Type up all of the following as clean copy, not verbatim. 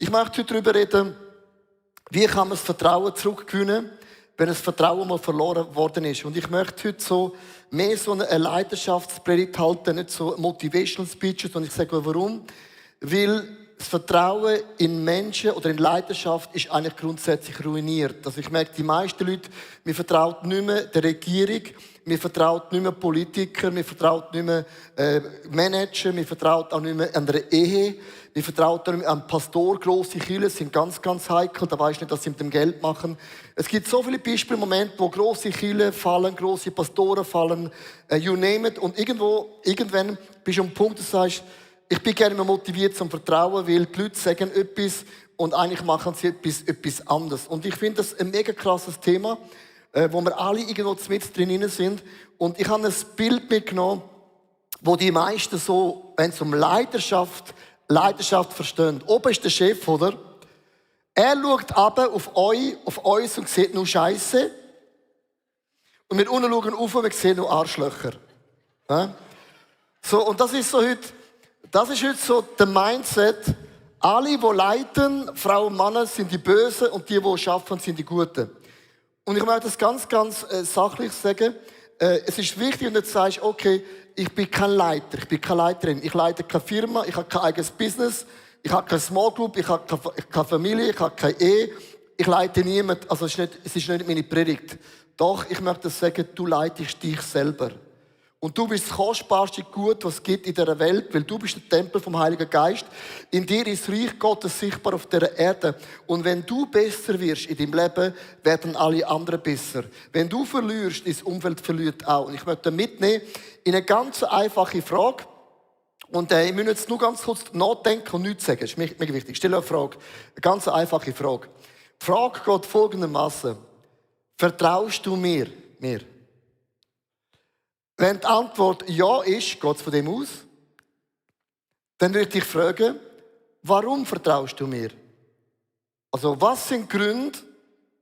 Ich möchte heute darüber reden, wie kann man das Vertrauen zurückgewinnen, wenn das Vertrauen mal verloren worden ist. Und ich möchte heute mehr so eine Leidenschaftspredigt halten, nicht so Motivational Speeches. Und ich sage, warum? Weil das Vertrauen in Menschen oder in Leidenschaft ist eigentlich grundsätzlich ruiniert. Also ich merke, die meisten Leute, mir vertrauen nicht mehr der Regierung, mir vertrauen nicht mehr Politikern, mir vertrauen nicht mehr Manager, mir vertrauen auch nicht mehr an der Ehe, mir vertrauen auch nicht mehr an Pastor. Grosse Kirchen sind ganz, ganz heikel, da weisst du nicht, was sie mit dem Geld machen. Es gibt so viele Beispiele im Moment, wo grosse Kirchen fallen, grosse Pastoren fallen, you name it. Und irgendwann bist du am Punkt, dass du sagst, ich bin gerne motiviert zum Vertrauen, weil die Leute sagen etwas und eigentlich machen sie etwas anderes. Und ich finde das ein mega krasses Thema, wo wir alle irgendwo mit drin sind. Und ich habe ein Bild mitgenommen, wo die meisten so, wenn es um Leidenschaft verstehen. Oben ist der Chef, oder? Er schaut runter auf uns und sieht nur Scheiße. Und wir unten schauen auf und wir sehen nur Arschlöcher. Ja? So, und das ist heute so der Mindset. Alle, die leiten, Frauen und Männer, sind die Bösen und die arbeiten, sind die Guten. Und ich möchte das ganz, ganz sachlich sagen. Es ist wichtig, wenn du sagst, okay, ich bin kein Leiter, ich bin keine Leiterin, ich leite keine Firma, ich habe kein eigenes Business, ich habe kein Small Group, ich habe keine Familie, ich habe keine Ehe, ich leite niemanden. Also es ist nicht meine Predigt. Doch, ich möchte sagen, du leitest dich selber. Und du bist das kostbarste Gut, was es gibt in dieser Welt, weil du bist der Tempel vom Heiligen Geist. In dir ist das Reich Gottes sichtbar auf dieser Erde. Und wenn du besser wirst in deinem Leben, werden alle anderen besser. Wenn du verlierst, das Umfeld verliert auch. Und ich möchte mitnehmen in eine ganz einfache Frage. Und ich muss jetzt nur ganz kurz nachdenken und nichts sagen. Das ist mega wichtig. Stell dir eine Frage. Eine ganz einfache Frage. Die Frage geht folgendermaßen. Vertraust du mir? Wenn die Antwort ja ist, geht es von dem aus, dann würde ich dich fragen, warum vertraust du mir? Also was sind Gründe,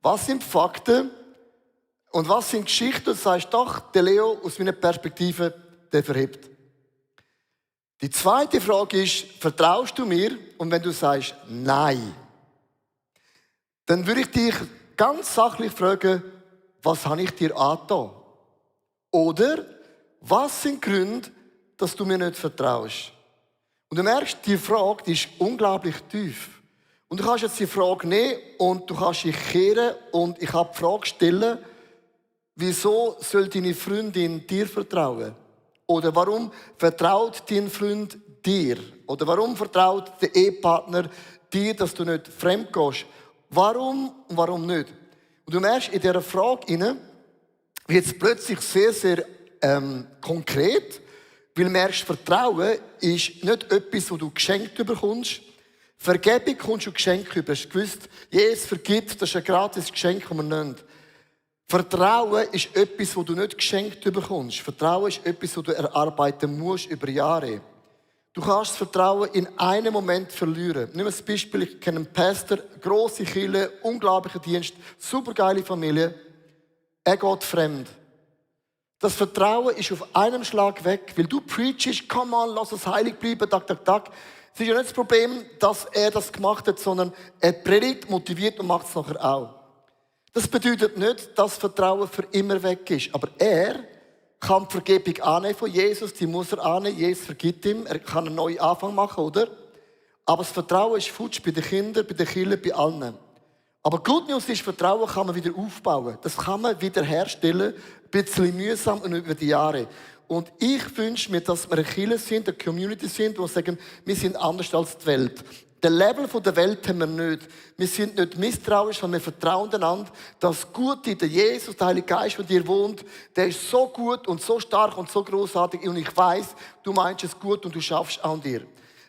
was sind Fakten und was sind Geschichten, du sagst, doch, der Leo aus meiner Perspektive, der verhebt. Die zweite Frage ist, vertraust du mir? Und wenn du sagst, nein, dann würde ich dich ganz sachlich fragen, was habe ich dir angetan? Oder, was sind Gründe, dass du mir nicht vertraust? Und du merkst, die Frage, die ist unglaublich tief. Und du kannst jetzt die Frage nehmen und du kannst dich kehren und ich habe die Frage stellen, wieso soll deine Freundin dir vertrauen? Oder warum vertraut dein Freund dir? Oder warum vertraut der Ehepartner dir, dass du nicht fremd gehst? Warum und warum nicht? Und du merkst, in dieser Frage wird es plötzlich sehr, sehr konkret, weil du merkst, Vertrauen ist nicht etwas, das du geschenkt bekommst. Vergebung kommst du geschenkt über. Hast du gewusst, Jesus vergibt, das ist ein gratis Geschenk, das man nennt. Vertrauen ist etwas, das du nicht geschenkt bekommst. Vertrauen ist etwas, das du erarbeiten musst über Jahre. Du kannst das Vertrauen in einem Moment verlieren. Nimm ein Beispiel, ich kenne einen Pastor, grosse Kirche, unglaublicher Dienst, supergeile Familie. Er geht fremd. Das Vertrauen ist auf einem Schlag weg, weil du preachst, come on, lass es heilig bleiben, Tag. Es ist ja nicht das Problem, dass er das gemacht hat, sondern er predigt, motiviert und macht es nachher auch. Das bedeutet nicht, dass Vertrauen für immer weg ist, aber er kann die Vergebung annehmen von Jesus, die muss er annehmen, Jesus vergibt ihm, er kann einen neuen Anfang machen, oder? Aber das Vertrauen ist futsch bei den Kindern, bei den Kindern, bei allen. Aber Good News ist, Vertrauen kann man wieder aufbauen. Das kann man wieder herstellen, ein bisschen mühsam und über die Jahre. Und ich wünsche mir, dass wir eine Kirche sind, eine Community sind, die sagen, wir sind anders als die Welt. Den Level der Welt haben wir nicht. Wir sind nicht misstrauisch, sondern wir vertrauen einander. Das Gute, der Jesus, der Heilige Geist, der dir wohnt, der ist so gut und so stark und so großartig. Und ich weiß, du meinst es gut und du schaffst auch an dir.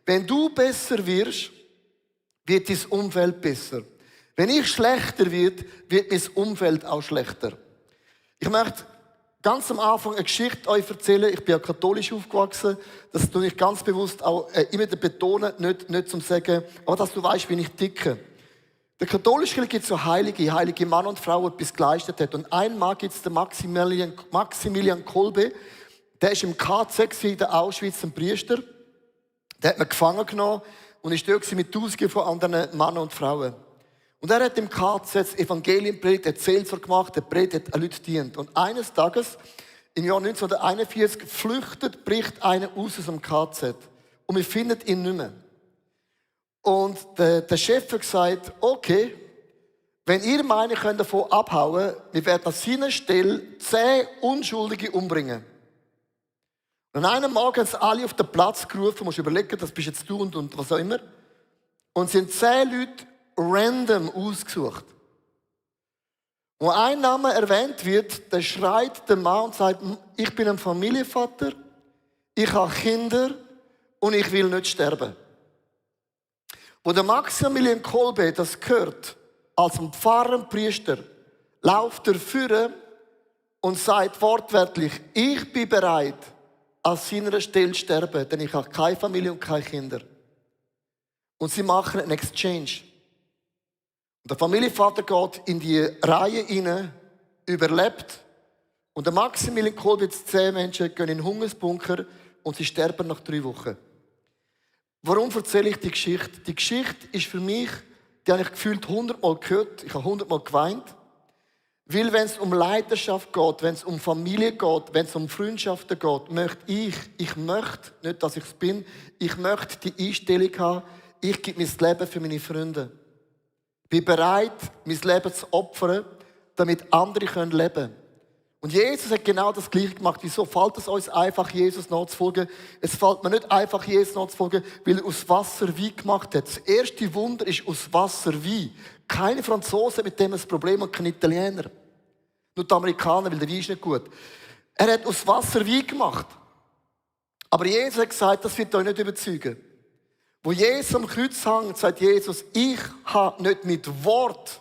Wenn du besser wirst, wird dein Umfeld besser. Wenn ich schlechter wird mein Umfeld auch schlechter. Ich möchte ganz am Anfang eine Geschichte euch erzählen. Ich bin ja katholisch aufgewachsen. Das tue ich ganz bewusst auch immer betonen, nicht zum Sagen, aber dass du weißt, wie ich ticke. Der katholischen Kirche gibt es so heilige Mann und Frau, die etwas geleistet hat. Und ein Mann gibt es den Maximilian Kolbe. Der ist im KZ in der Auschwitz ein Priester. Der hat man gefangen genommen. und ist dort mit Tausenden von anderen Männern und Frauen. Und er hat im KZ das Evangelium predigt, hat Seelsorge gemacht, hat predigt, hat Leute dient. Und eines Tages, im Jahr 1941, bricht einer aus dem KZ. Und wir finden ihn nicht mehr. Und der Chef hat gesagt, okay, wenn ihr meint, ihr könnt davon abhauen, wir werden an seiner Stelle 10 Unschuldige umbringen. Und an einem Morgen haben sie alle auf den Platz gerufen, musst überlegen, das bist jetzt du und was auch immer. Und es sind 10 Leute random ausgesucht. Wo ein Name erwähnt wird, der schreit der Mann und sagt, ich bin ein Familienvater, ich habe Kinder und ich will nicht sterben. Wo der Maximilian Kolbe das hört, als ein Pfarrer und Priester, läuft er vor und sagt wortwörtlich, ich bin bereit, an seiner Stelle zu sterben, denn ich habe keine Familie und keine Kinder. Und sie machen einen Exchange. Und der Familienvater geht in die Reihe hinein, überlebt. Und der Maximilian Kolbitz, 10 Menschen, gehen in den Hungersbunker und sie sterben nach 3 Wochen. Warum erzähle ich die Geschichte? Die Geschichte ist für mich, die habe ich gefühlt 100-mal gehört, ich habe 100-mal geweint. Weil wenn es um Leidenschaft geht, wenn es um Familie geht, wenn es um Freundschaften geht, möchte ich möchte, nicht dass ich es bin, ich möchte die Einstellung haben, ich gebe mein Leben für meine Freunde. Ich bin bereit, mein Leben zu opfern, damit andere leben können. Und Jesus hat genau das Gleiche gemacht. Wieso fällt es uns einfach, Jesus nachzufolgen? Es fällt mir nicht einfach, Jesus nachzufolgen, weil er aus Wasser Wein gemacht hat. Das erste Wunder ist aus Wasser Wein. Keine Franzosen mit dem ein Problem und keine Italiener. Nur die Amerikaner, weil der Wein ist nicht gut. Er hat aus Wasser Wein gemacht. Aber Jesus hat gesagt, das wird euch nicht überzeugen. Wo Jesus am Kreuz hängt, sagt Jesus, ich habe nicht mit Wort,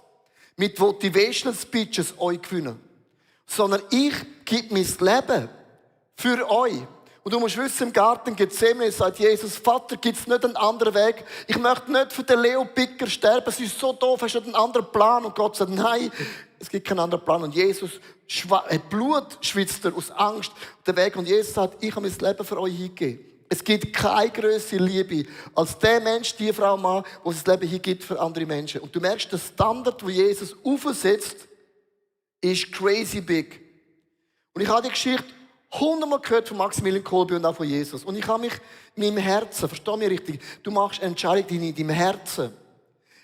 mit Motivational Speeches euch gewinnen, sondern ich gebe mein Leben für euch. Und du musst wissen, im Garten Gethsemane sagt Jesus, Vater, gibt es nicht einen anderen Weg? Ich möchte nicht für den Leo Picker sterben, es ist so doof, hast du einen anderen Plan? Und Gott sagt, nein, es gibt keinen anderen Plan. Und Jesus, Blut schwitzt er aus Angst den Weg. Und Jesus sagt, ich habe mein Leben für euch hingegeben. Es gibt keine grössere Liebe als der Mensch, die Frau, Mann, der sein Leben hingibt für andere Menschen. Und du merkst, der Standard, den Jesus aufsetzt, ist crazy big. Und ich habe die Geschichte 100-mal gehört von Maximilian Kolbe und auch von Jesus. Und ich habe mich in meinem Herzen, versteh mich richtig, du machst eine Entscheidung in deinem Herzen.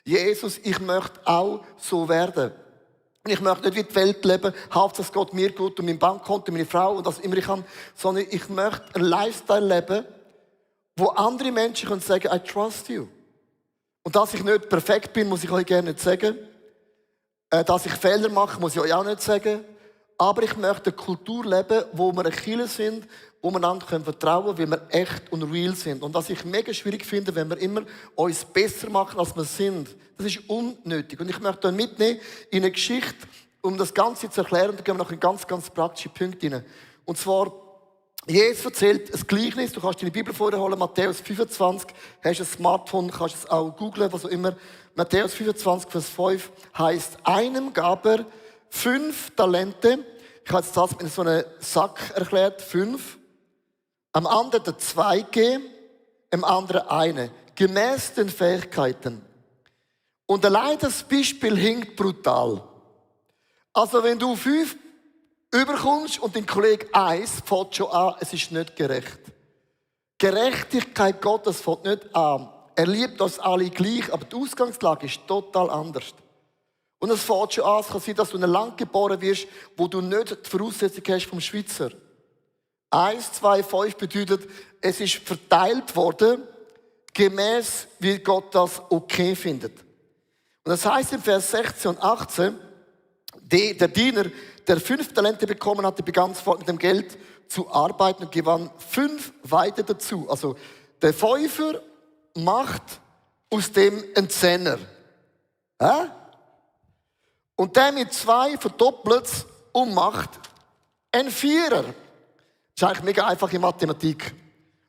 Jesus, ich möchte auch so werden. Und ich möchte nicht wie die Welt leben, Hauptsache es geht mir gut und mein Bankkonto, meine Frau und was immer ich kann, sondern ich möchte einen Lifestyle leben, wo andere Menschen können sagen, I trust you. Und dass ich nicht perfekt bin, muss ich euch gerne nicht sagen. Dass ich Fehler mache, muss ich euch auch nicht sagen. Aber ich möchte eine Kultur leben, wo wir eine Kirche sind, wo wir einander vertrauen können, weil wir echt und real sind. Und was ich mega schwierig finde, wenn wir immer uns besser machen, als wir sind, das ist unnötig. Und ich möchte euch mitnehmen in eine Geschichte, um das Ganze zu erklären. Da gehen wir noch in ganz, ganz praktische Punkte rein. Und zwar, Jesus erzählt ein Gleichnis. Du kannst deine Bibel vorher holen, Matthäus 25. Hast ein Smartphone, kannst es auch googlen, was auch immer. Matthäus 25, Vers 5 heißt, einem gab er 5 Talente. Ich habe jetzt das mit so einem Sack erklärt, 5. Am anderen 2 gegeben, am anderen 1. Gemäß den Fähigkeiten. Und allein das Beispiel hinkt brutal. Also wenn du 5 überkommst und dein Kollege 1, fängt schon an, es ist nicht gerecht. Gerechtigkeit Gottes fängt nicht an. Er liebt uns alle gleich, aber die Ausgangslage ist total anders. Und es fängt schon an, es kann sein, dass du in ein Land geboren wirst, wo du nicht die Voraussetzung hast vom Schweizer. 1, 2, 5 bedeutet, es ist verteilt worden, gemäß wie Gott das okay findet. Und das heißt in Vers 16 und 18, der Diener, der 5 Talente bekommen hatte, begann sofort mit dem Geld zu arbeiten und gewann 5 weiter dazu. Also der 5er macht aus dem einen 10er. Und der mit 2 verdoppelt es und macht einen 4er. Das ist eigentlich mega einfache Mathematik.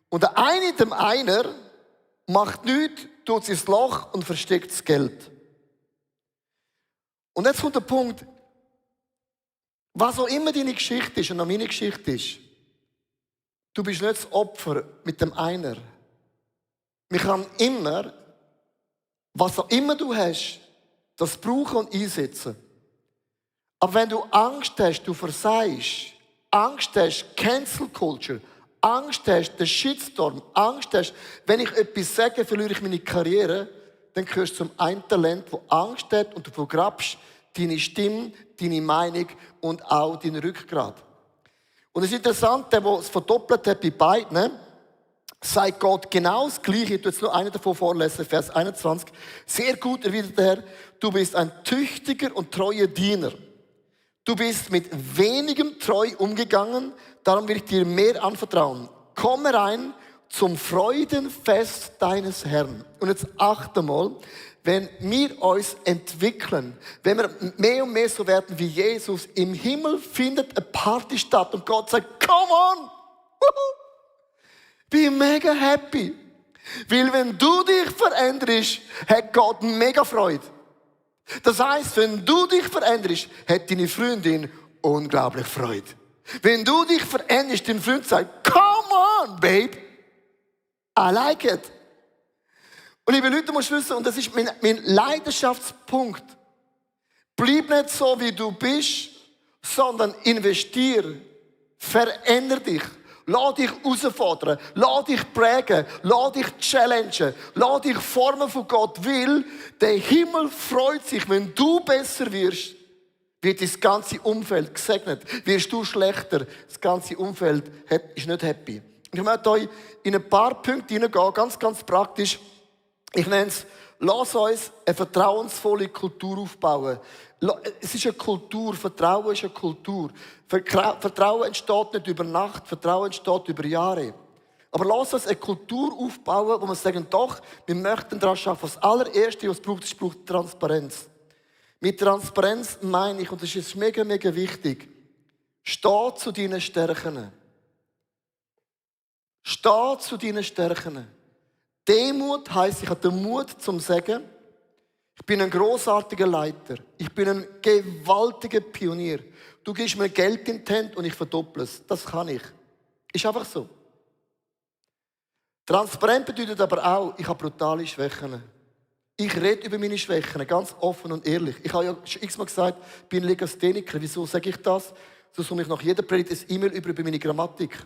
Und der eine dem Einer macht nichts, tut es ins Loch und versteckt das Geld. Und jetzt kommt der Punkt, was auch immer deine Geschichte ist und auch meine Geschichte ist, du bist nicht das Opfer mit dem Einer. Man kann immer, was auch immer du hast, das brauchen und einsetzen. Aber wenn du Angst hast, du versagst, Angst hast, Cancel Culture, Angst hast, den Shitstorm, Angst hast, wenn ich etwas sage, verliere ich meine Karriere, dann gehörst du zum einen Talent, das Angst hat und du vergrabst deine Stimme, deine Meinung und auch dein Rückgrat. Und es ist interessant, der es verdoppelt hat bei beiden, sagt Gott genau das Gleiche. Ich tue jetzt nur einen davon vorlesen, Vers 21. Sehr gut, erwidert der Herr, du bist ein tüchtiger und treuer Diener. Du bist mit wenigem treu umgegangen, darum will ich dir mehr anvertrauen. Komm rein zum Freudenfest deines Herrn. Und jetzt achte mal, wenn wir uns entwickeln, wenn wir mehr und mehr so werden wie Jesus, im Himmel findet eine Party statt und Gott sagt, come on! Bin mega happy. Weil wenn du dich veränderst, hat Gott mega Freude. Das heisst, wenn du dich veränderst, hat deine Freundin unglaublich Freude. Wenn du dich veränderst, dein Freund sagt, come on, babe. I like it. Und liebe Leute, du musst wissen, und das ist mein Leidenschaftspunkt. Bleib nicht so, wie du bist, sondern investiere. Veränder dich. Lass dich herausfordern, lass dich prägen, lass dich challengen, lass dich formen von Gott, weil der Himmel freut sich, wenn du besser wirst, wird das ganze Umfeld gesegnet. Wirst du schlechter, das ganze Umfeld ist nicht happy. Und ich möchte euch in ein paar Punkte hineingehen, ganz, ganz praktisch. Ich nenne es, lass uns eine vertrauensvolle Kultur aufbauen. Es ist eine Kultur, Vertrauen ist eine Kultur. Vertrauen entsteht nicht über Nacht, Vertrauen entsteht über Jahre. Aber lass uns eine Kultur aufbauen, wo wir sagen, doch, wir möchten daran arbeiten. Das allererste, was es braucht, ist Transparenz. Mit Transparenz meine ich, und das ist mega, mega wichtig, steh zu deinen Stärken. Steh zu deinen Stärken. Demut heisst, ich habe den Mut zum Sagen, ich bin ein großartiger Leiter. Ich bin ein gewaltiger Pionier. Du gibst mir Geld in die Hand und ich verdopple es. Das kann ich. Ist einfach so. Transparent bedeutet aber auch, ich habe brutale Schwächen. Ich rede über meine Schwächen, ganz offen und ehrlich. Ich habe ja schon x-mal gesagt, ich bin Legastheniker. Wieso sage ich das? So soll ich nach jeder Predigt ein E-Mail über meine Grammatik.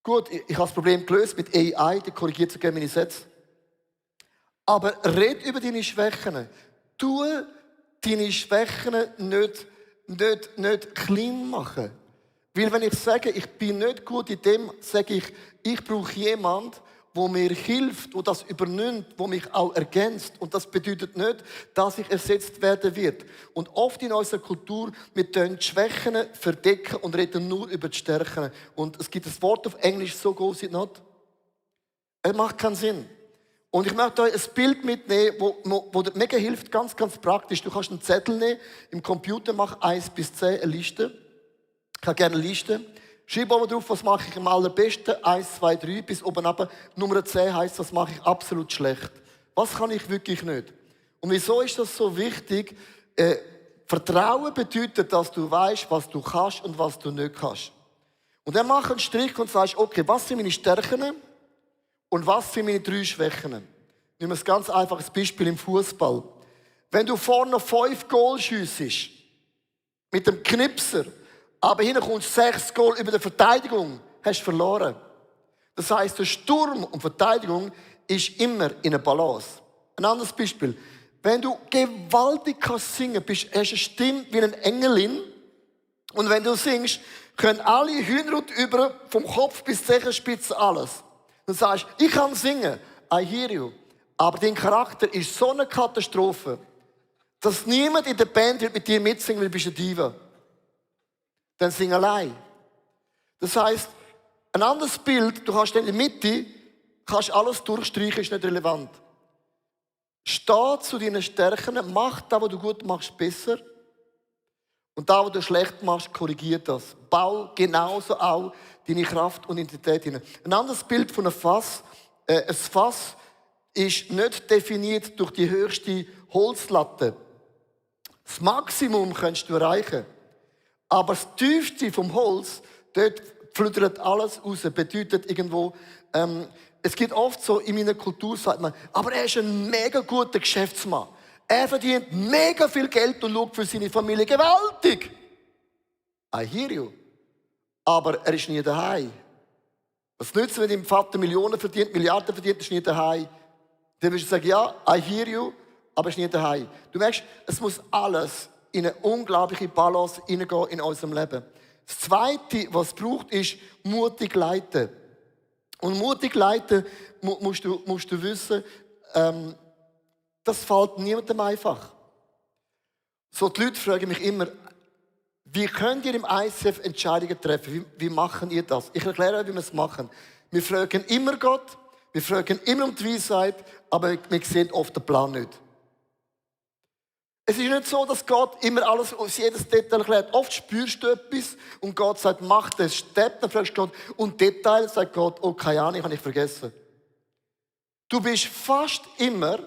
Gut, ich habe das Problem gelöst mit AI, die korrigiert sogar meine Sätze. Aber red über deine Schwächen. Tu deine Schwächen nicht klein machen. Weil wenn ich sage, ich bin nicht gut in dem, sage ich brauche jemanden, der mir hilft, der das übernimmt, der mich auch ergänzt. Und das bedeutet nicht, dass ich ersetzt werden wird. Und oft in unserer Kultur, wir tun die Schwächen verdecken und reden nur über die Stärken. Und es gibt ein Wort auf Englisch, so goes it not. Es macht keinen Sinn. Und ich möchte euch ein Bild mitnehmen, wo dir mega hilft, ganz, ganz praktisch. Du kannst einen Zettel nehmen, im Computer mach 1 bis 10 eine Liste. Ich habe gerne eine Liste. Schreib oben drauf, was mache ich am allerbesten. 1, 2, 3 bis oben runter. Nummer 10 heisst, was mache ich absolut schlecht. Was kann ich wirklich nicht? Und wieso ist das so wichtig? Vertrauen bedeutet, dass du weißt, was du kannst und was du nicht kannst. Und dann mach einen Strich und sagst, okay, was sind meine Stärken? Und was sind meine 3 Schwächen? Nehmen wir ein ganz einfaches Beispiel im Fußball. Wenn du vorne 5 Goal schiessest, mit dem Knipser, aber hinten kommst 6 Goal über die Verteidigung, hast du verloren. Das heisst, der Sturm und Verteidigung ist immer in einer Balance. Ein anderes Beispiel. Wenn du gewaltig kannst singen, hast du eine Stimme wie eine Engelin. Und wenn du singst, können alle Hühnerhaut über, vom Kopf bis zur Zehenspitze alles. Dann sagst du, ich kann singen, I hear you. Aber dein Charakter ist so eine Katastrophe, dass niemand in der Band mit dir mitsingen will, du bist eine Diva. Dann sing allein. Das heisst, ein anderes Bild, du kannst in der Mitte, kannst alles durchstreichen, ist nicht relevant. Steh zu deinen Stärken, mach das, was du gut machst, besser. Und das, was du schlecht machst, korrigier das. Bau genauso auch deine Kraft und Identität hinein. Ein anderes Bild von einem Fass. Ein Fass ist nicht definiert durch die höchste Holzlatte. Das Maximum kannst du erreichen. Aber das tiefste vom Holz, dort flüttert alles raus, bedeutet irgendwo, es gibt oft so, in meiner Kultur sagt man, aber er ist ein mega guter Geschäftsmann. Er verdient mega viel Geld und schaut für seine Familie gewaltig. I hear you. Aber er ist nie daheim. Was nützt, wenn dein Vater Millionen verdient, Milliarden verdient, ist nie daheim? Dann wirst du sagen, ja, I hear you, aber ist nie daheim. Du merkst, es muss alles in eine unglaubliche Balance hineingehen in unserem Leben. Das Zweite, was es braucht, ist mutig leiten. Und mutig leiten musst du wissen, das fällt niemandem einfach. So, die Leute fragen mich immer, wie könnt ihr im ICF Entscheidungen treffen? Wie machen ihr das? Ich erkläre euch, wie wir es machen. Wir fragen immer Gott, wir fragen immer um die Weisheit, aber wir sehen oft den Plan nicht. Es ist nicht so, dass Gott immer alles, jedes Detail erklärt. Oft spürst du etwas und Gott sagt, mach den Step, dann fragst du Gott. Und Detail sagt Gott, oh, keine Ahnung, habe ich vergessen. Du bist fast immer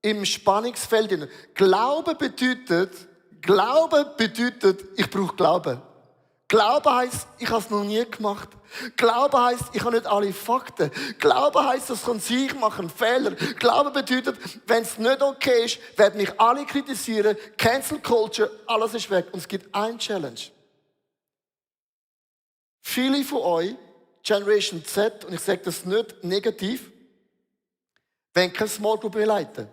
im Spannungsfeld. Glaube bedeutet, ich brauche Glauben. Glaube heisst, ich habe es noch nie gemacht. Glaube heisst, ich habe nicht alle Fakten. Glaube heisst, das kann sein, ich mache einen Fehler. Glaube bedeutet, wenn es nicht okay ist, werden mich alle kritisieren. Cancel Culture, alles ist weg. Und es gibt eine Challenge. Viele von euch, Generation Z, und ich sage das nicht negativ, wollen keine Small Group mehr leiten.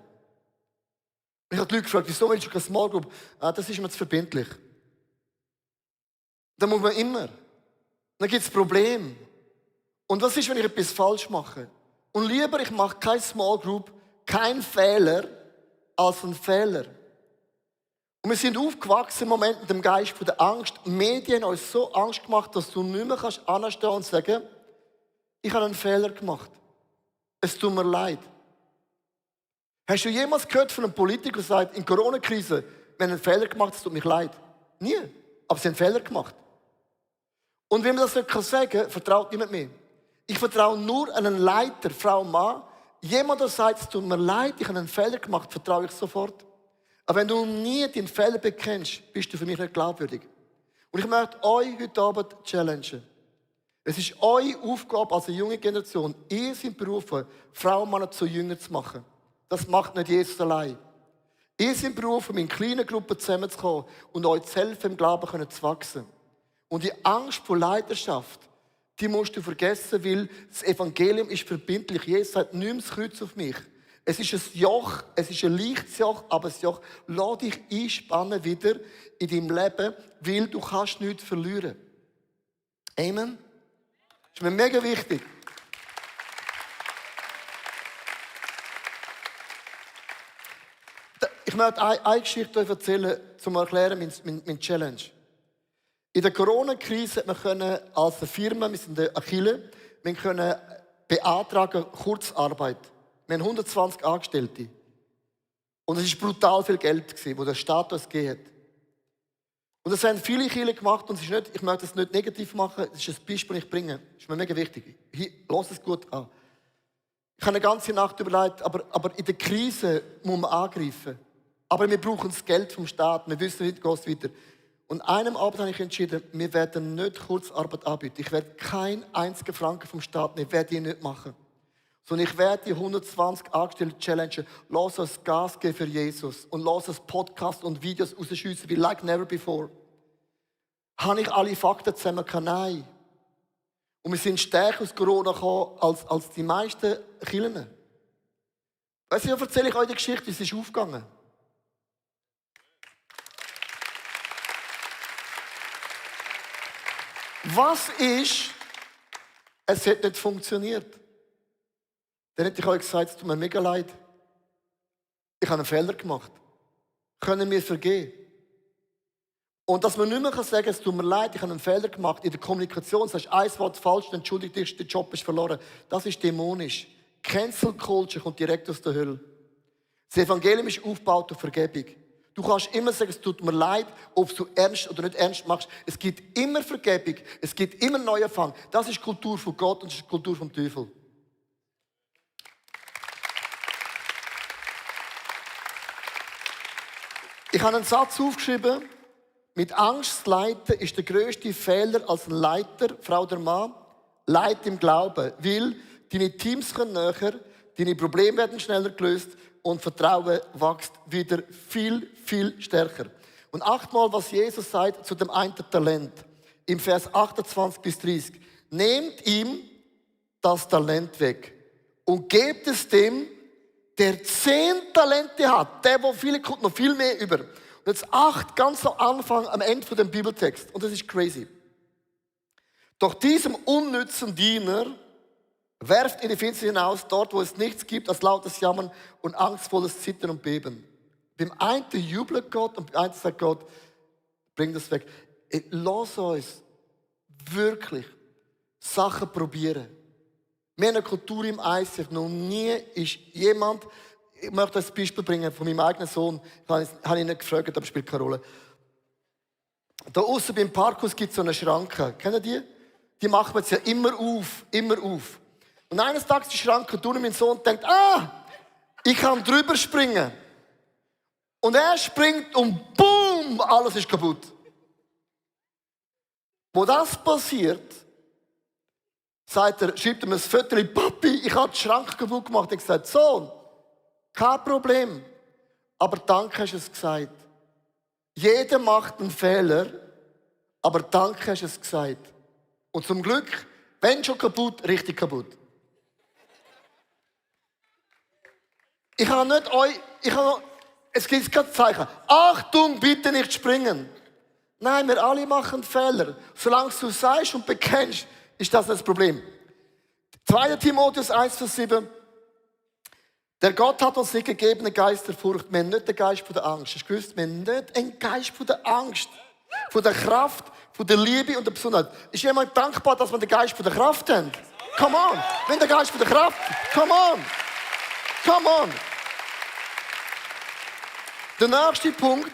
Ich habe die Leute gefragt, wieso willst du keine Small Group? Das ist mir zu verbindlich. Da muss man immer. Dann gibt es Probleme. Und was ist, wenn ich etwas falsch mache? Und lieber, ich mache keine Small Group, keinen Fehler, als einen Fehler. Und wir sind aufgewachsen im Moment mit dem Geist von der Angst. Die Medien haben uns so Angst gemacht, dass du nicht mehr anstehen kannst und sagen, ich habe einen Fehler gemacht. Es tut mir leid. Hast du jemals gehört von einem Politiker, der sagt, in der Corona-Krise, wir haben einen Fehler gemacht, es tut mir leid? Nie. Aber sie haben einen Fehler gemacht. Und wenn man das nicht sagen kann, vertraut niemand mehr. Ich vertraue nur einen Leiter, Frau, Mann. Jemand, der sagt, es tut mir leid, ich habe einen Fehler gemacht, vertraue ich sofort. Aber wenn du nie den Fehler bekennst, bist du für mich nicht glaubwürdig. Und ich möchte euch heute Abend challengen. Es ist eure Aufgabe als eine junge Generation. Ihr seid berufen, Frauen und Männer zu Jüngern zu machen. Das macht nicht Jesus allein. Ihr seid berufen, in kleinen Gruppen zusammenzukommen und euch zu helfen, im Glauben zu wachsen. Und die Angst vor Leidenschaft, die musst du vergessen, weil das Evangelium ist verbindlich. Jesus sagt, nimm das Kreuz auf mich. Es ist ein Joch, es ist ein leichtes Joch, aber das Joch, lass dich einspannen wieder in deinem Leben, weil du kannst nichts verlieren. Amen? Das ist mir mega wichtig. Ich möchte eine Geschichte euch erzählen, um zu erklären, mein Challenge. In der Corona-Krise konnten wir als Firma, wir sind eine Kirche, wir können beantragen Kurzarbeit. Wir haben 120 Angestellte. Und es war brutal viel Geld, das der Staat uns gegeben hat. Und das haben viele Kirchen gemacht und es ist nicht, ich möchte das nicht negativ machen, es ist ein Beispiel, das ich bringe. Das ist mir mega wichtig. Lass es gut an. Ich habe eine ganze Nacht überlegt, aber in der Krise muss man angreifen. Aber wir brauchen das Geld vom Staat, wir wissen, wie geht es weiter. Und einem Abend habe ich entschieden, wir werden nicht Kurzarbeit anbieten. Ich werde keinen einzigen Franken vom Staat nehmen, ich werde ihn nicht machen. Sondern ich werde die 120 Angestellten challengen, lass uns Gas geben für Jesus und lass uns Podcasts und Videos rausschiessen wie like never before. Habe ich alle Fakten zusammen? Nein. Und wir sind stärker aus Corona gekommen als die meisten Kirchen. Weißt du, erzähle ich euch die Geschichte, wie es ist aufgegangen. Was ist, es hat nicht funktioniert? Dann hätte ich euch gesagt, es tut mir mega leid. Ich habe einen Fehler gemacht. Können wir vergeben? Und dass man nicht mehr sagen kann, es tut mir leid, ich habe einen Fehler gemacht. In der Kommunikation sagst du ein Wort falsch, dann entschuldigt dich, der Job ist verloren. Das ist dämonisch. Cancel Culture kommt direkt aus der Hölle. Das Evangelium ist aufgebaut auf Vergebung. Du kannst immer sagen, es tut mir leid, ob du ernst oder nicht ernst machst. Es gibt immer Vergebung, es gibt immer Neuanfang. Das ist die Kultur von Gott und das ist die Kultur vom Teufel. Ich habe einen Satz aufgeschrieben, mit Angst zu leiten ist der grösste Fehler als Leiter, Frau oder Mann. Leit im Glauben, weil deine Teams können näher, deine Probleme werden schneller gelöst und Vertrauen wächst wieder viel, viel stärker. Und achtmal, was Jesus sagt zu dem einen Talent. Im Vers 28 bis 30. Nehmt ihm das Talent weg und gebt es dem, der 10 Talente hat. Der viele kommt noch viel mehr über. Und jetzt 8 ganz am Anfang, am Ende von dem Bibeltext. Und das ist crazy. Doch diesem unnützen Diener werft in die Finsternis hinaus, dort wo es nichts gibt als lautes Jammern und angstvolles Zittern und Beben. Beim einen jubelt Gott und beim einen sagt Gott, bring das weg. Lass uns wirklich Sachen probieren. Wir haben eine Kultur im ICF. Noch nie ist jemand, ich möchte ein Beispiel bringen von meinem eigenen Sohn, habe ihn nicht gefragt, aber spielt keine Rolle. Da außen beim Parkhaus gibt es so eine Schranke. Kennen die? Die machen wir jetzt ja immer auf, immer auf. Und eines Tages die Schranke tun und mein Sohn denkt, ich kann drüber springen. Und er springt und boom, alles ist kaputt. Wo das passiert, schreibt er mir ein Foto, Papi, ich habe die Schranke kaputt gemacht. Ich habe gesagt, Sohn, kein Problem. Aber danke hast du es gesagt. Jeder macht einen Fehler, aber danke hast du es gesagt. Und zum Glück, wenn schon kaputt, richtig kaputt. Ich habe nicht euch, es gibt kein Zeichen. Achtung, bitte nicht springen. Nein, wir alle machen Fehler. Solange du sagst und bekennst, ist das nicht das Problem. 2. Timotheus 1, Vers 7. Der Gott hat uns nicht gegeben den Geist der Furcht. Wir haben nicht den Geist von der Angst. Hast du gewusst? Wir haben nicht einen Geist von der Angst. Von der Kraft, von der Liebe und der Besonnenheit. Ist jemand dankbar, dass wir den Geist von der Kraft haben? Come on. Wenn der Geist von der Kraft, come on. Come on. Der nächste Punkt,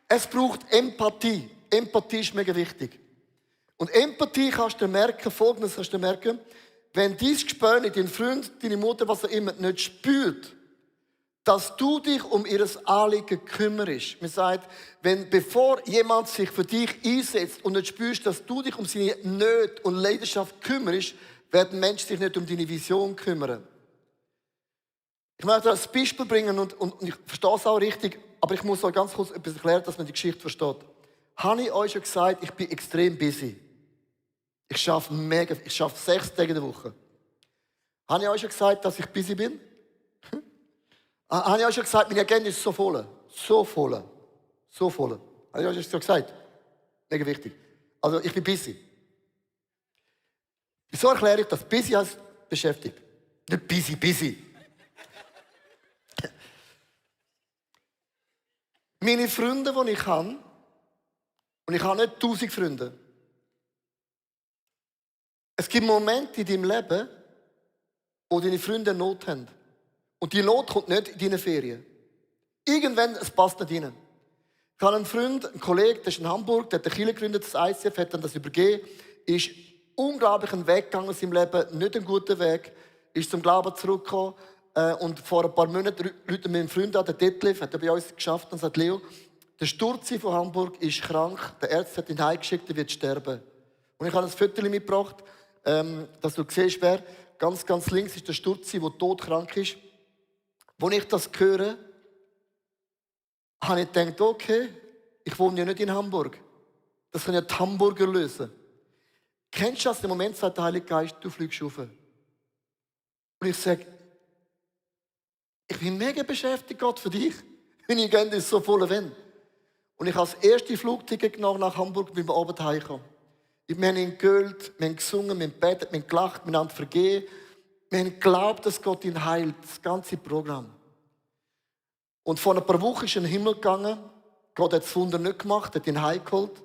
es braucht Empathie. Empathie ist mega wichtig. Und Empathie kannst du merken, Folgendes kannst du merken, wenn dein Gespöne, dein Freund, deine Mutter, was auch immer, nicht spürt, dass du dich um ihr Anliegen kümmerst. Man sagt, bevor jemand sich für dich einsetzt und nicht spürst, dass du dich um seine Nöte und Leidenschaft kümmerst, werden Menschen sich nicht um deine Vision kümmern. Ich möchte ein Beispiel bringen und ich verstehe es auch richtig, aber ich muss euch ganz kurz etwas erklären, dass man die Geschichte versteht. Habe ich euch schon gesagt, ich bin extrem busy. Ich arbeite 6 Tage in der Woche. Habe ich euch schon gesagt, dass ich busy bin? Habe ich euch schon gesagt, meine Agenda ist so voll? So voll. So voll. Habe ich euch schon gesagt? Mega wichtig. Also, ich bin busy. Wieso erkläre ich das? Busy heißt beschäftigt. Nicht busy. Meine Freunde, die ich habe, und ich habe nicht 1000 Freunde. Es gibt Momente in deinem Leben, wo deine Freunde Not haben. Und die Not kommt nicht in deine Ferien. Irgendwann, es passt nicht rein. Ich habe einen Freund, einen Kollegen, der ist in Hamburg, der hat eine Kirche gegründet, das ICF, hat dann das übergeben, ist unglaublich einen Weg gegangen in seinem Leben, nicht einen guten Weg, ist zum Glauben zurückgekommen und vor ein paar Monaten ruft mir ein Freund an, der Detlef, hat er bei uns geschafft und sagt, Leo, der Sturzi von Hamburg ist krank, der Arzt hat ihn heimgeschickt, er wird sterben. Und ich habe ein Foto mitgebracht, dass du siehst, wer ganz, ganz links ist der Sturzi, der todkrank ist. Als ich das höre, habe ich gedacht, okay, ich wohne ja nicht in Hamburg. Das können ja die Hamburger lösen. Kennst du das? Im Moment sagt der Heilige Geist, du fliegst rauf. Und ich sage, ich bin mega beschäftigt, Gott, für dich. Meine Agenda ist so voll wenn. Und ich habe das erste Flugticket genommen nach Hamburg, bin abends heimgekommen. Wir haben ihn geölt, wir haben gesungen, wir haben gebetet, wir haben gelacht, wir haben vergeben. Wir haben geglaubt, dass Gott ihn heilt, das ganze Programm. Und vor ein paar Wochen ist er in den Himmel gegangen. Gott hat das Wunder nicht gemacht, hat ihn heimgeholt.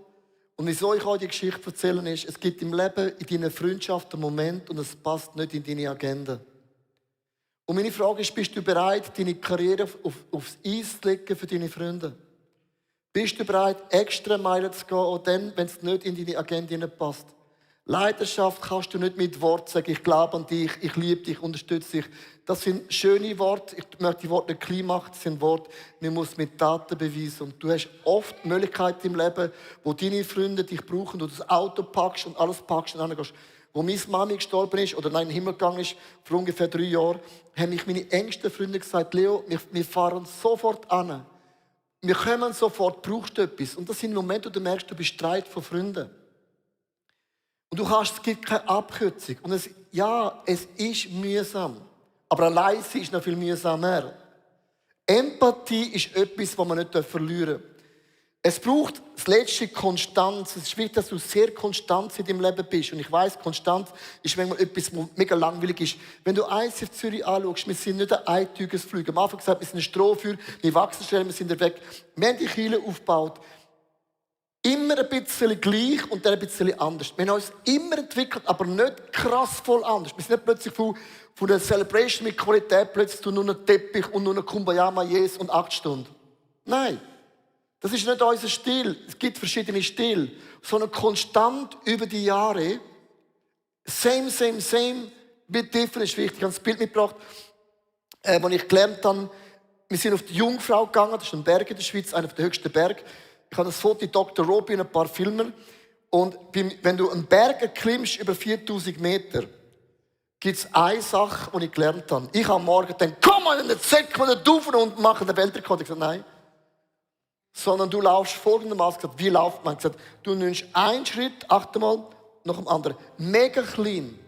Und wieso ich euch die Geschichte erzählen ist, es gibt im Leben, in deiner Freundschaft einen Moment und es passt nicht in deine Agenda. Und meine Frage ist, bist du bereit, deine Karriere aufs Eis zu legen für deine Freunde? Bist du bereit, extra Meilen zu gehen, auch dann, wenn es nicht in deine Agenda passt? Leidenschaft kannst du nicht mit Worten sagen, ich glaube an dich, ich liebe dich, unterstütze dich. Das sind schöne Worte. Ich möchte die Worte nicht klein machen, das sind Worte, man muss mit Taten beweisen. Und du hast oft Möglichkeiten im Leben, wo deine Freunde dich brauchen, wo du das Auto packst und alles packst und hingehst. Wo meine Mami gestorben ist oder in den Himmel gegangen ist, vor ungefähr 3 Jahren, haben mich meine engsten Freunde gesagt, Leo, wir fahren sofort an. Wir kommen sofort, brauchst du etwas. Und das sind Momente, wo du merkst, du bist Streit von Freunden. Und du kannst, es gibt keine Abkürzung. Und es ist mühsam. Aber allein sein ist noch viel mühsamer. Empathie ist etwas, was man nicht verlieren darf. Es braucht das letzte Konstanz. Es ist wichtig, dass du sehr konstant in deinem Leben bist. Und ich weiss, Konstanz ist manchmal etwas, was mega langweilig ist. Wenn du eins in Zürich anschaust, wir sind nicht ein eintägiges Flug. Am Anfang gesagt, wir sind ein Strohfeuer, wir wachsen schnell, wir sind weg. Wir haben die Kirche aufgebaut. Immer ein bisschen gleich und dann ein bisschen anders. Wir haben uns immer entwickelt, aber nicht krass voll anders. Wir sind nicht plötzlich von der Celebration mit Qualität plötzlich nur einen Teppich und nur eine Kumbaya Jesus und 8 Stunden. Nein, das ist nicht unser Stil. Es gibt verschiedene Stile. Sondern konstant über die Jahre, same, bit different ist wichtig. Ich habe ein Bild mitgebracht, das ich gelernt habe. Wir sind auf die Jungfrau gegangen, das ist ein Berg in der Schweiz, einer der höchsten Berge. Ich habe das Foto von Dr. Robi und ein paar Filmer. Und wenn du einen Berg erklimmst über 4000 Meter, gibt es eine Sache, die ich gelernt habe. Ich habe am Morgen gedacht, komm mal in den Zeck, mal rauf und machen den Weltrekord. Ich habe gesagt, nein. Sondern du laufst folgendermaßen. Wie läuft man? Ich habe gesagt, du nimmst einen Schritt, achte mal, nach dem anderen. Mega klein.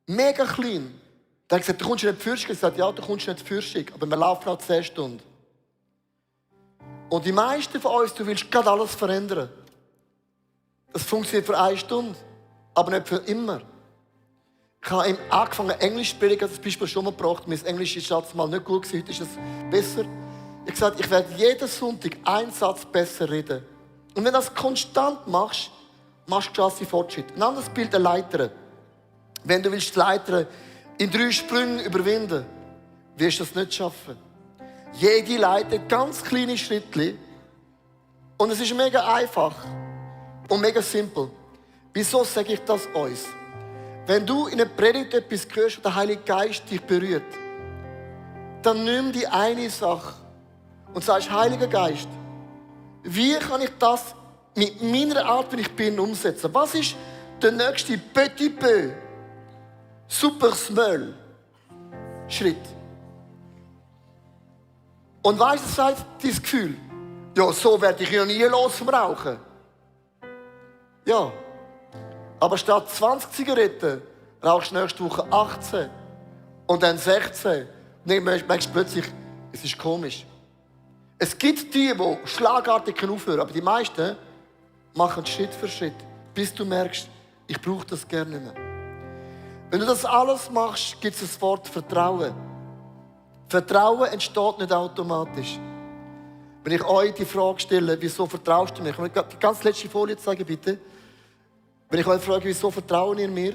Mega klein. Dann habe ich gesagt, du kommst nicht Fürschig. Ich habe gesagt, ja, du kommst nicht Fürschig. Aber wir laufen auch 10 Stunden. Und die meisten von uns, du willst gerade alles verändern. Das funktioniert für 1 Stunde, aber nicht für immer. Ich habe angefangen, Englisch zu predigen, das Beispiel schon mal gebracht. Mein Englisch ist jetzt mal nicht gut gewesen, heute ist es besser. Ich habe gesagt, ich werde jeden Sonntag einen Satz besser reden. Und wenn du das konstant machst, machst du krasse Fortschritte. Ein anderes Bild der Leiter. Wenn du willst die Leiter in 3 Sprüngen überwinden, wirst du das nicht schaffen. Jede Leiter, ganz kleine Schritte. Und es ist mega einfach und mega simpel. Wieso sage ich das uns? Wenn du in einer Predigt etwas hörst, wo der Heilige Geist dich berührt, dann nimm die eine Sache und sagst, Heiliger Geist, wie kann ich das mit meiner Art, wie ich bin, umsetzen? Was ist der nächste Petit peu, super small Schritt? Und weißt du, sagt dein Gefühl, ja, so werde ich ja nie los vom Rauchen. Ja, aber statt 20 Zigaretten rauchst du nächste Woche 18 und dann 16. Und dann merkst du plötzlich, es ist komisch. Es gibt die schlagartig aufhören können, aber die meisten machen Schritt für Schritt, bis du merkst, ich brauche das gerne nicht mehr. Wenn du das alles machst, gibt es das Wort Vertrauen. Vertrauen entsteht nicht automatisch. Wenn ich euch die Frage stelle, wieso vertraust du mir? Ich kann die ganz letzte Folie zeigen, bitte. Wenn ich euch frage, wieso vertrauen ihr mir?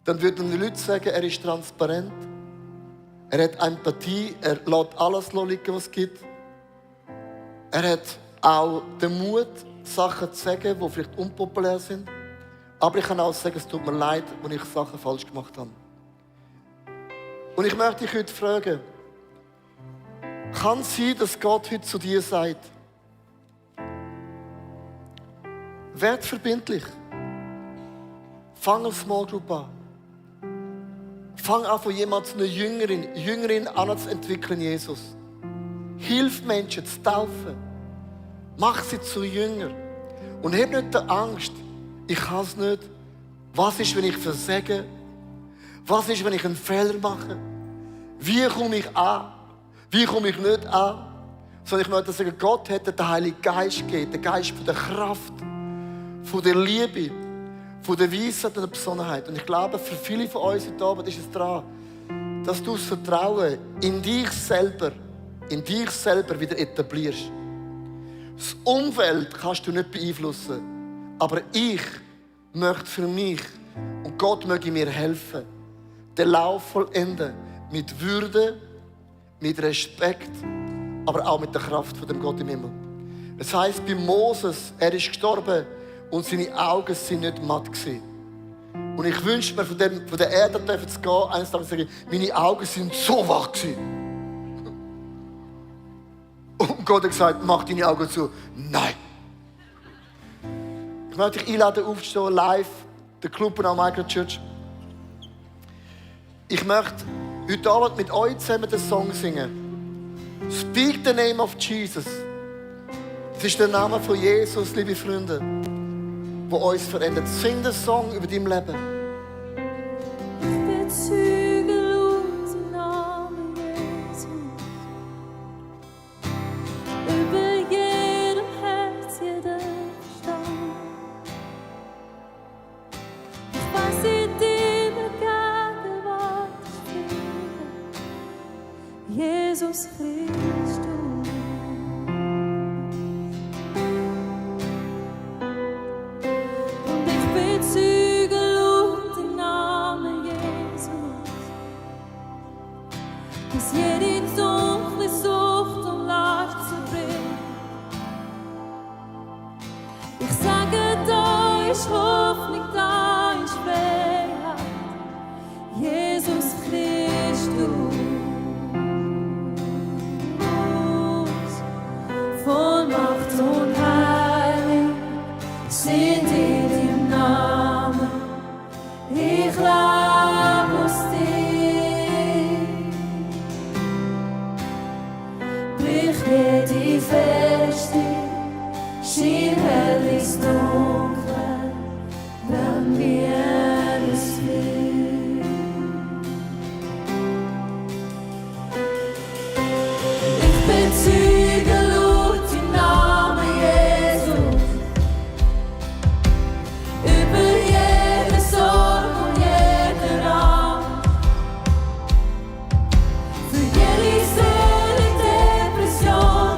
Dann würden die Leute sagen, er ist transparent. Er hat Empathie, er lässt alles liegen, was es gibt. Er hat auch den Mut, Sachen zu sagen, die vielleicht unpopulär sind. Aber ich kann auch sagen, es tut mir leid, wenn ich Sachen falsch gemacht habe. Und ich möchte dich heute fragen, kann es sein, dass Gott heute zu dir sagt, werd verbindlich. Fang eine Small Group an. Fang an, von jemandem zu einer Jüngerin anzuentwickeln, Jesus. Hilf Menschen zu taufen. Mach sie zu Jünger. Und hab nicht die Angst, ich kann es nicht. Was ist, wenn ich versage? Was ist, wenn ich einen Fehler mache? Wie komme ich an? Wie komme ich nicht an? Sondern ich möchte sagen, Gott hat den Heiligen Geist gegeben, den Geist von der Kraft, von der Liebe, von der Weisheit und der Besonnenheit. Und ich glaube, für viele von uns heute Abend ist es dran, dass du das Vertrauen in dich selber wieder etablierst. Das Umfeld kannst du nicht beeinflussen, aber ich möchte für mich und Gott möge mir helfen, den Lauf vollenden mit Würde, mit Respekt, aber auch mit der Kraft von dem Gott im Himmel. Es heisst bei Moses, er ist gestorben und seine Augen sind nicht matt gewesen. Und ich wünschte mir, von der Erde zu gehen, eines Tages zu sagen, meine Augen sind so wach gewesen. Und Gott hat gesagt, mach deine Augen zu. Nein. Ich möchte dich einladen, aufzustehen, live, der Club am Micro Church. Ich möchte heute Abend mit euch zusammen den Song singen. Speak the name of Jesus. Das ist der Name von Jesus, liebe Freunde, der uns verändert. Sing den Song über dein Leben. Ich bezüge Lutz im Namen Jesus. Über jedem Herz, jedem Verstand. Ich weiß in deiner Gegenwart ich finde Jesus Christus. Und ich bezüge laut den Namen Jesus, dass jede dunkle Sucht und Last zerbricht. Ich sage, da ist Hoffnung, da ist Freiheit, Jesus Christus. Vollmacht und Heilig sind in deinem Namen. Ich glaube aus dir. Brich jede Feste, schien hell ins Dunkle, wenn wir es will. Ich bezüge laut den Namen Jesus, über jede Sorge und jede Angst, für jede Seele, Depression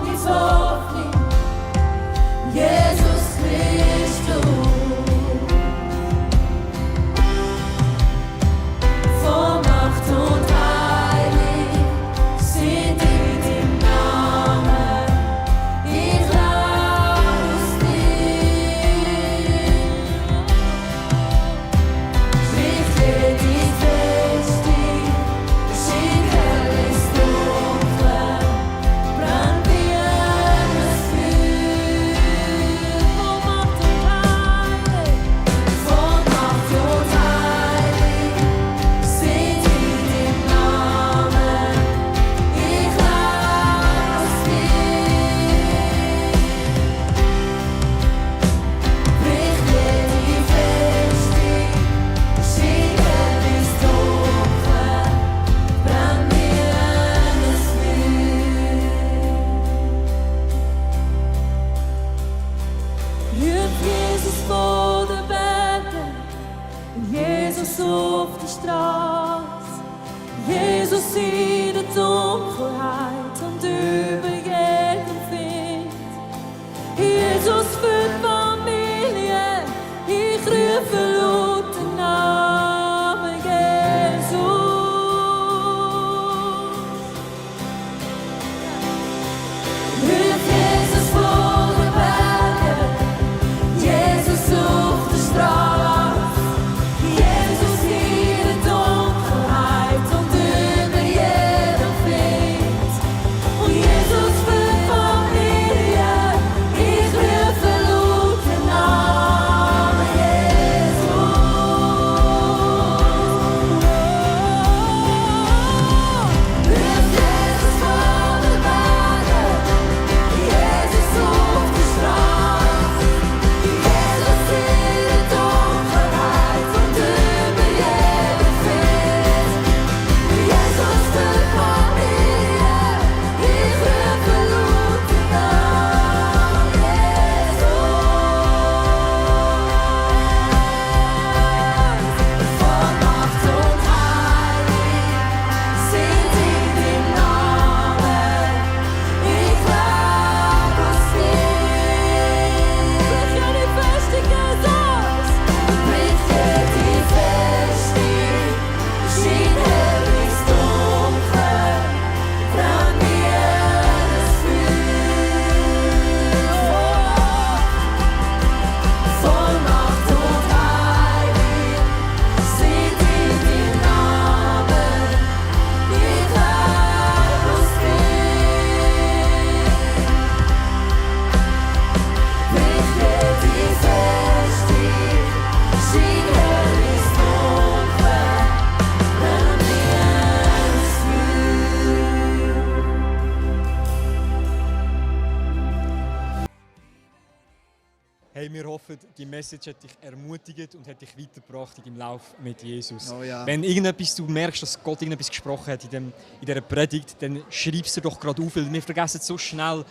Hey, wir hoffen, die Message hat dich ermutigt und hat dich weitergebracht in deinem Lauf mit Jesus. Oh ja. Wenn du merkst, dass Gott irgendetwas gesprochen hat in dieser Predigt, dann schreib es dir doch gerade auf, weil wir vergessen so schnell,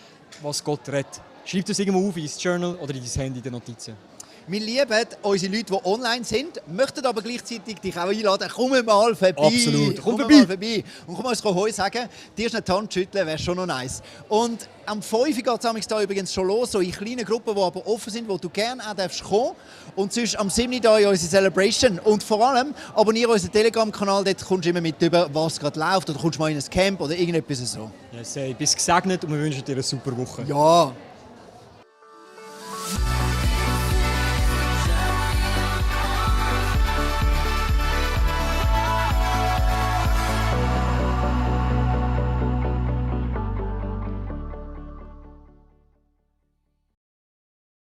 was Gott redet. Schreib das irgendwo auf in dein Journal oder in dein Handy in den Notizen. Wir lieben unsere Leute, die online sind, möchten aber gleichzeitig dich auch einladen, komm mal vorbei. Absolut, komm mal vorbei. vorbei. Und komm uns Heu sagen, dir ist eine Hand schütteln, wäre schon noch nice. Und am 5 geht es da übrigens schon los, so in kleinen Gruppen, die aber offen sind, wo du gerne auch kommen darfst. Und sonst am 7. da in unsere Celebration. Und vor allem abonniere unseren Telegram-Kanal, dort kommst du immer mit über, was gerade läuft. Oder kommst mal in ein Camp oder irgendetwas so. Yes, hey, bist gesegnet und wir wünschen dir eine super Woche. Ja.